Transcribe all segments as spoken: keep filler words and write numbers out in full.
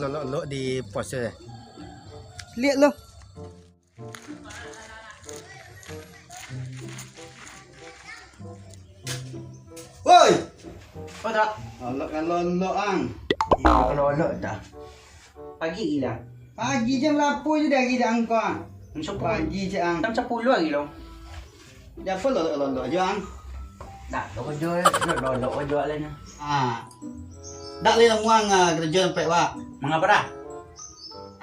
Lok-lok di pos tu. Liek lo. Woi! Apo tu? Lok-lok ang. Iyo, lok-lok tu. Pagi dah. Pagi jam barapo je dari dah ang ko? Jam sapuluah. Pagi je ang. Jam sapuluah lagi lo. Dak apo lolok-lolok jo ang. Dak, lolok jo, lolok jo lah nyo. Ah. Dak lai namuah ang, ah, karajo sampai wak. Mangapa dah?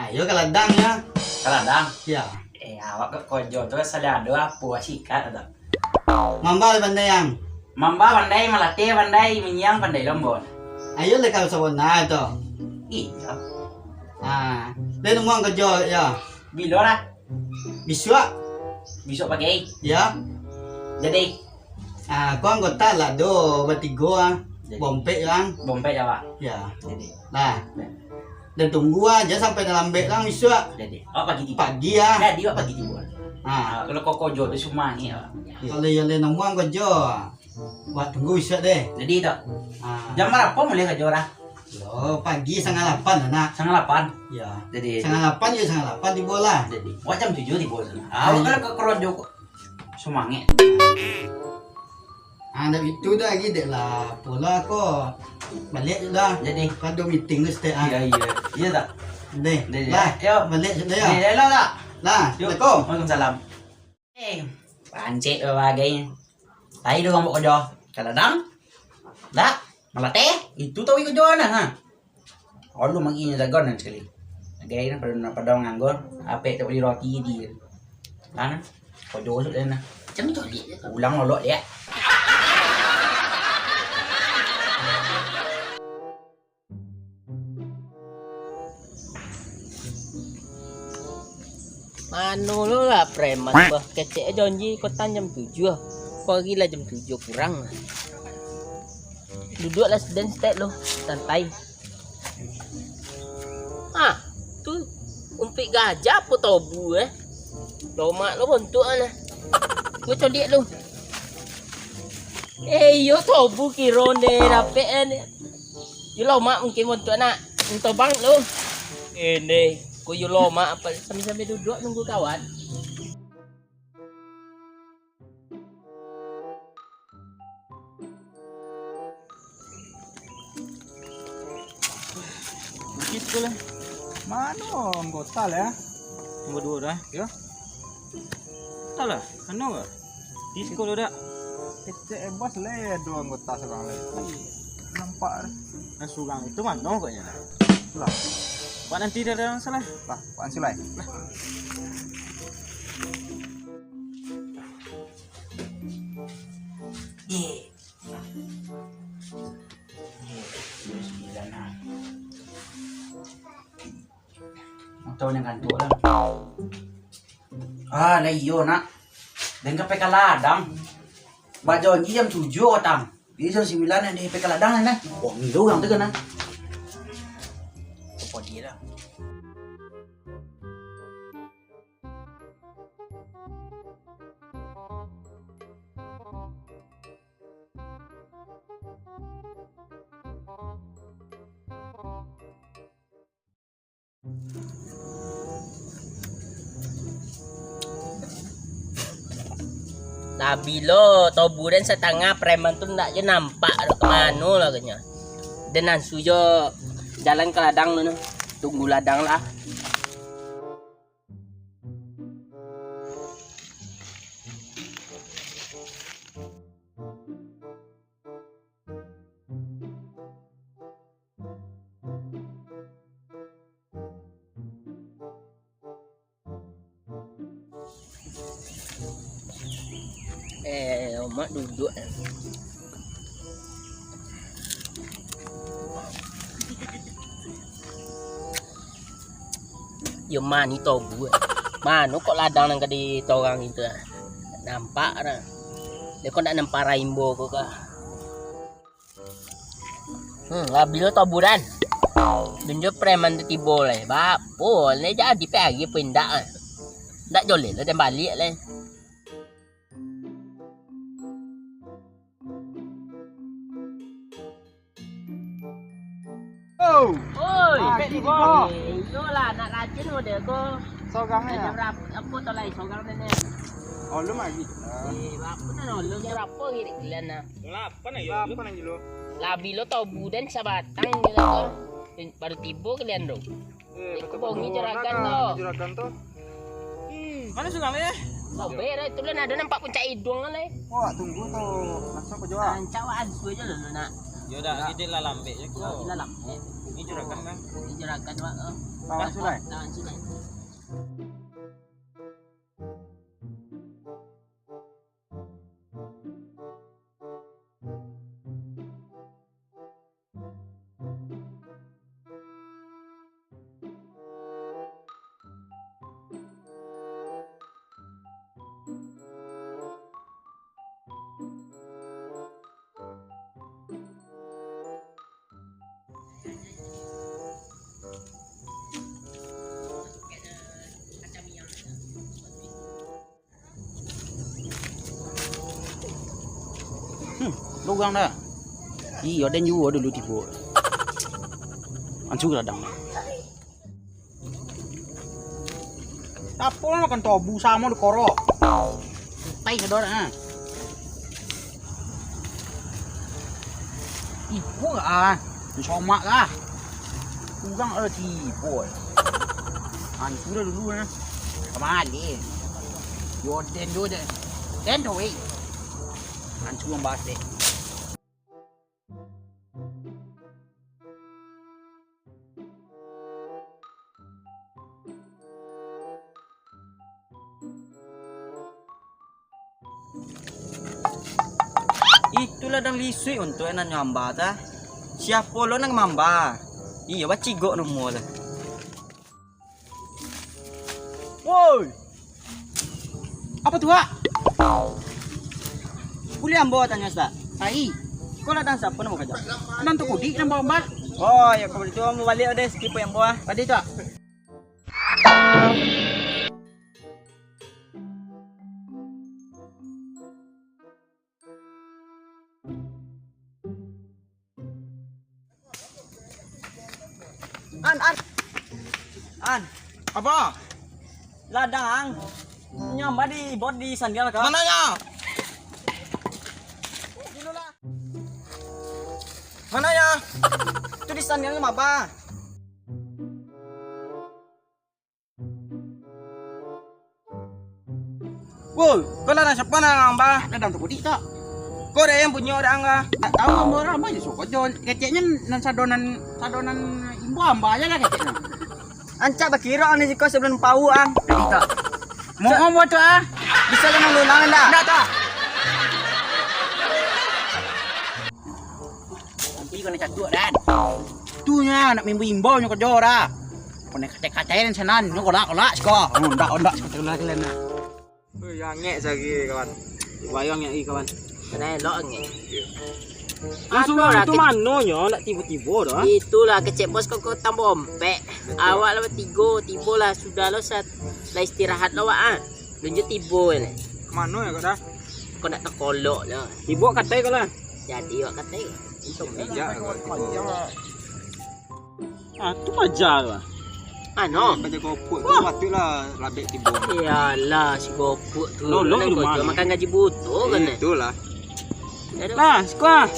Ayo ka ladang ya. Ka ladang? Ya. Eh, awak ka karajo tu salah ado apo wak sikat tu. Mamba lai pandai ang. Mamba pandai, malatih pandai, manyiang pandai lombo. Ayo lai ka sabana tu. Iyo. Ah, lai namuah ang karajo ya. Bilo lah? Bisuak. Bisuak pagi? Ya. Jadi? Ah, ko anggota lah do batigo ah. Jadi. Bompek kan? Bompek ya, Pak? Ya. Jadi. Lah. Ya. Dan tunggu aja sampai dah lambek kan bisuak. Jadi. Awak pagi tibo. Pagi ah. Jadi awak pagi tibo. Ah. Ah, kalau koko jo tu semua ni, Pak. Ya. Kalau yang lain namuah koko jo. Wak tunggu isuak deh. Jadi tu. Ah. Jam barapo mulai karajo lah? Yo, pagi satangah lapan lah, nak. Satangah lapan? Ya. Jadi. Satangah lapan yo, satangah lapan tibo lah. Jadi. Wak jam tujuah tibo tu. Ah, awak kalau ka karajo ko. Sumangek. Ah, ndak itu dah lagi, dek lah. Pola ko. Baliak je lah. Jadi. Kan ado meeting tu stek, ah. Iya, iya. Iya tak? Deh. Deh, lah. Yo. Baliak je lah, ya. Deh, lah, lah. Lah, yo. Assalamualaikum. Waalaikumsalam. Eh, pancik bagainya. Tadi tu urang buek karajo. Ka ladang? Dak. Malateh? Itu tahu karajo nah, ha. Alun mangkonyo jago nan sakali. Agai nan pado, nan pado manganggur, apek tak bali roti di. Kan? Karajo sudah nah. Macam tu liek je. Ulang lolok liek. Mano lo lah preman bah, kecek janji kotan jam tujuah. Ko hari lah jam tujuah kurang. Duduak lah seden stek lo, santai. Ah, tu umpik gajah apo tobu eh? Lomak lo bontuak nah. Ko codiak lo. Eh, iyo tobu kiro ne dapek eh. Yo lomak mungkin bontuak nak mantobang tu. Ini, ko yo lomak apa sambil-sambil duduak nunggu kawan. Sikit tu lah. Mano anggota lah? Nombor duo dah. Yo. Salah, anu ka? Disko lo dak? Kecek eh, bos, le, ado anggota surang lai. Nampak dah. Nan surang itu mano agaknyo dah? Lah. Buat nanti dah, dah salah. Lah, buat nanti lai. Lah. Ye. Ye, sembilan ah. Atau nan kantuak lah. Ah, lah iyo, nak. Den ka pai ka ladang. Bajanji jam tujuah, Tang. Iyo, jam sambilan den pai ka ladang, nah. Wah, ngilu urang tu kan, nah. Apo dia lah? Lah bilo tobu den satangah, preman tu ndak je nampak doh, ka mano lah agaknyo. Den ansu jo jalan ka ladang tu nah. Tunggu ladang lah. Eh, omak duduak. Yo mani tobu. Mano kok ladang nan ka ditorang itu ah? Nampak dah. Dia kok ndak nampak rainbow ko kah? Hmm, lah bilo tobu den. Dunjo preman tu tibo lai. Bapo lai jadi pe ari apo indak ah? Ndak joleh lah den baliak lai. Oh. Oi. Ah, Tigo. Eh, iyolah, nak rajin model ko. Sorang ya? Jam berapa, apa tu lai sorang ni, ni? Oh, lu lagi. Eh, apa nak nolong jam berapa gini kalian nah? Lapan aja. Lapan aja lu. Labi lo tau budan sabatang gitu ko. Baru tibo kalian tu. Eh, Iko betul-betul bongi juragan nak tu. Juragan tu. Hmm. Mana sungai eh? Sabar, itu lah ada nampak puncak hidung kan, eh. Wah, tunggu tu. Langsung ke Jawa. Rancak wak ansu aja dulu nak. Yo dah, ini lah lambek je ko. Ini lah lambek. Ini juragan kan? Ini juragan wak. Lawan sungai. Lawan sungai. Hmm, lurang dah. Iyo, den juo dulu tibo. Ansu ladang. Apo lah makan tobu samo di koro. Pai sadonyo, ha. Iko ah, somak lah. Urang ada tibo. Ansu dah dulu nah. Kamali. Yo den dulu den. Den tu weh. Ansu yang basek. Itulah dang lisuik untuak nan nyamba ta. Siapo lo nan mamba? Iyo, bacigok nomo lah. Woi! Apo tu, Wak? Buliah ambo tanyo, Ustaz? Ai. Ko ladang siapo nan ambo kaja? Nan tu kudik nan ambo amba. Oh, yo, kalau itu ambo baliak deh, skip ambo ah. Tadi tu, Wak? An, An. An. Apo? Ladang ang. Nyamba di bot di sandial ka? Mananyo? Mananyo? Tu di sandial maba. Woi, ko lah nan siapo nan amba? Ladang tu kudik tak? Ko dek yang punyo dek angga. Tak tahu amba orang amba je suko jo. Keceknya nan sadonan, sadonan imbo amba aja lah keceknya. Ancak bakiro ni siko sebelum pau ang. Jadi tak? Mohon buat tu ah. Bisa jangan ulang ndak? Ndak tak? Nanti kau nak catuk dan. Tu nya nak mimbo-imbo nyo kerjo dah. Kau nak katai-katai dan sanan, nyo kolak-kolak siko. Oh, ndak, ndak siko kolak kalian nah. Ui, angek sagi kawan. Bayang angek kawan. Kena elok angek. Langsung lah, itu mano nyo nak tibo-tibo dah. Itulah kecek bos kau, kau tambah ompek. Awak lah batigo, tibo lah sudah lo sat. Lah istirahat lo wak ah. Lunjuk tibo ni. Kemano ya kau dah? Kau nak takolok lah. Tibo katai kau lah. Jadi awak katai. Untung bijak kau tibo. Ah, tu paja tu ah. Ano? Paja gopuk tu patutlah labek tibo. Iyalah, si gopuk tu. Lolong rumah tu. Makan gaji buto kan eh? Itulah. Lah, siko ah.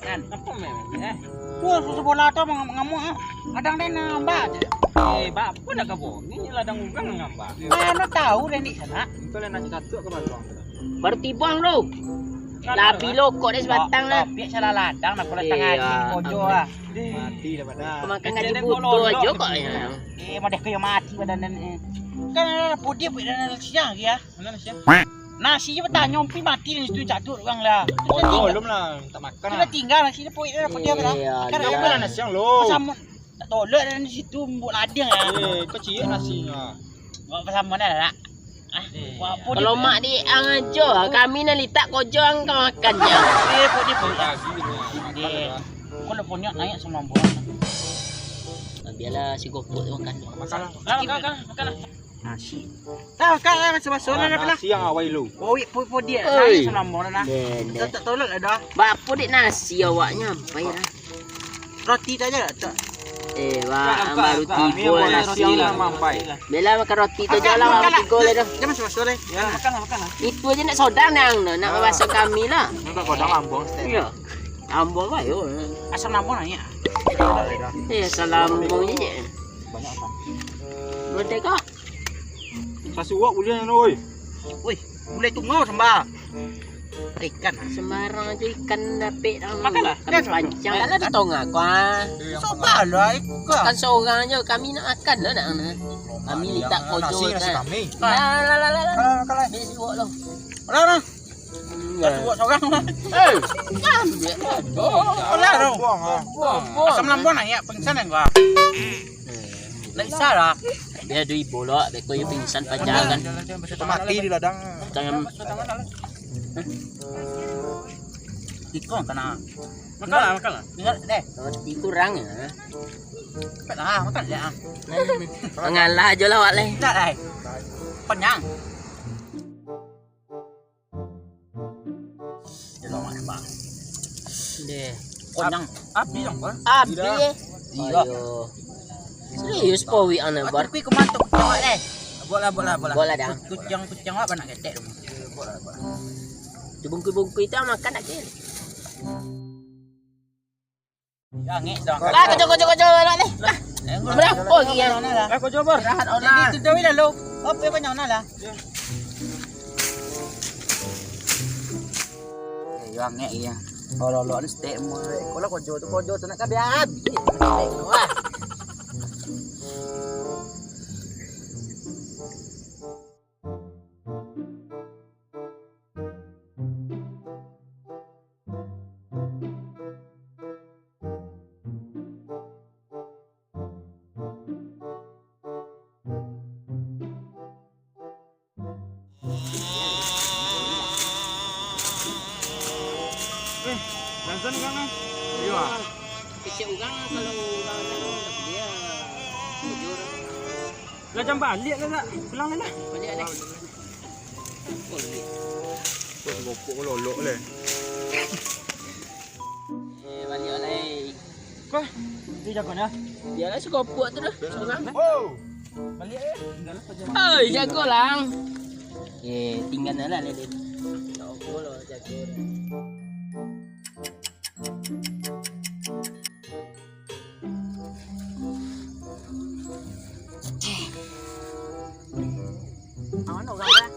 Kan, apa memang eh? Wah, susu bola tu mang-, mangamuk ah. Kadang dia nambah aja. Eh, bak apa nak kabo? Ni ladang urang nambah. Mana tahu dia ni sana. Itu lah nak catuk ke batang. Baru tibo ang lo. Labi lo kok dia sebatang lah. Tapi salah ladang nak pula tangah hari kojo ah. Mati dah pada. Makan gaji buto aja kok ya. Eh, madah kaya mati badan ni. Kan ada putih buat dan siang ya. Mana nasi? Nasi je batanyo, pi mati di situ, catuk urang lah. Oh, belum lah, tak makan lah. Sudah tinggal nasi ni, poik dah, putih apa dah? Iya, kan iya. Apa lah nasi yang lo? Sama. Tak tolak dah di situ, buat lading lah. Eh, kecil nasinyo. Buat apa sama dah, tak? Ah, buat apa dia? Kalau mak di ang ajo, kami nan litak kojo ang ka makan je. Eh, poik dia, poik. Lagi ni. Kau dah punya naik sama buah. Biarlah si gopuk tu makan. Makan lah. Lah, makan, makan, makan lah. Nasi. Tahu kan lah, maso-maso lah, lah. Nasi yang awai lu. Poik, poik, poik dia. Oi. Nasi selambung lah, nah. Deh, deh. Tak, tak tolak lah dah. Bapa dek nasi awaknya, sampai lah. Roti tak aja tak? Eh, wah, baru tibo nasi. Bela makan roti tu je lah, baru tigo lah tu. Jangan masuk-masuk lah. Itu aja nak sodang nang tu, nak mabaso kami lah. Nak kodang ambong. Iyo. Ambong lah yo. Asam lambung naiak. Eh, asam lambung je. Merdeka. Kasi uwak buliah nyo, oi. Oi, buliah tungau sambal. Ikan. Sembarang aja ikan dapik dah. Makanlah. Kami pancang. Kan ada tonga kau ah. Sobalah ikan. Kan seorang aja kami nak makan lah nak. Kami minta kojo nasi kan. Kami. Lah lah lah lah. Lah lah. Beli uwak lah. Lah lah. Kasi uwak sorang lah. Eh, ambiak lah. Alah tu. Buang ah. Buang, buang. Asam lambung naiak, pingsan yang gua. Ndak bisa lah. Bia tu ibo lo, beko yo pingsan paja kan. Mati di ladang. Tangan. Iko kana. Makanlah, makanlah. Ingat deh. Roti kurang ya. Cepatlah, makan je ah. Mangalah aja lah awak leh. Ndak lai. Kenyang. Deh. Konyang. Abih dong, Bang. Abih. Iya. Ayo. Serius, Pawi, anak bar. Aku kuih kemantuk, tengok deh. Bola, bola, bola. Bola dah. Kuciang, kuciang apa nak ketek tu? Bola, bola. Tu bungkui-bungkui tu makan tak, Kin? Ya, ngek dah. Lah, kojo, kojo, kojo, lah, ni. Lah. Berapa lagi ya? Lah, kojo, Bor. Rahat, Ona. Jadi, tu jauh dah, lo. Apa yang banyak, Ona, lah? Eh, yo, ngek, iya. Kalau lo ni stek, mau. Kalau kojo tu, kojo tu nak kabeh habis. Wah. Eh, Dansan kan, eh? Iyo, ah. Kecek urang kalau urang Dansan dia bujur. Lah, jam baliak lah, nak. Pulang lah, nak. Baliak lah. Oh, baliak. Kok si Gopok ko lolok leh? Eh, baliak lah, eh. Kok? Itu jagonya? Biarlah si Gopok tu dah, sorang. Oh! Baliak, eh. Oi, jago lang. Eh, tinggal lah, Lele. Jago lah, jago. Aman urang dah.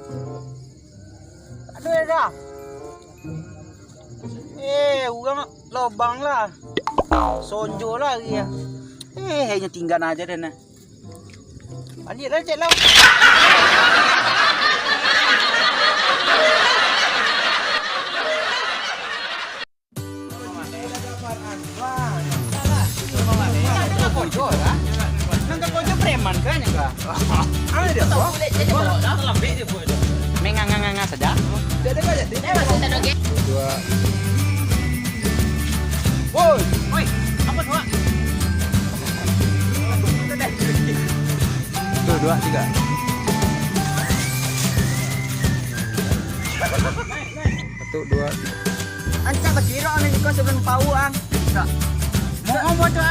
Aduh, ya dah. Eh, urang lobang lah. Sonjo lah hari ya. Eh, hanya tinggal aja deh nah. Baliak lah, cek lah. Nang kapojo preman kan, ya, Kak? Ano dia, Kak? Menganga-nganga saja. Tidak ada, tidak ada. Dua. Woi. Woi, apa dua? Tuh, dua, tiga. Satu, dua, tiga. Ancak bakirok nih, kau sebelum pau, ah. Mau ngomong tu,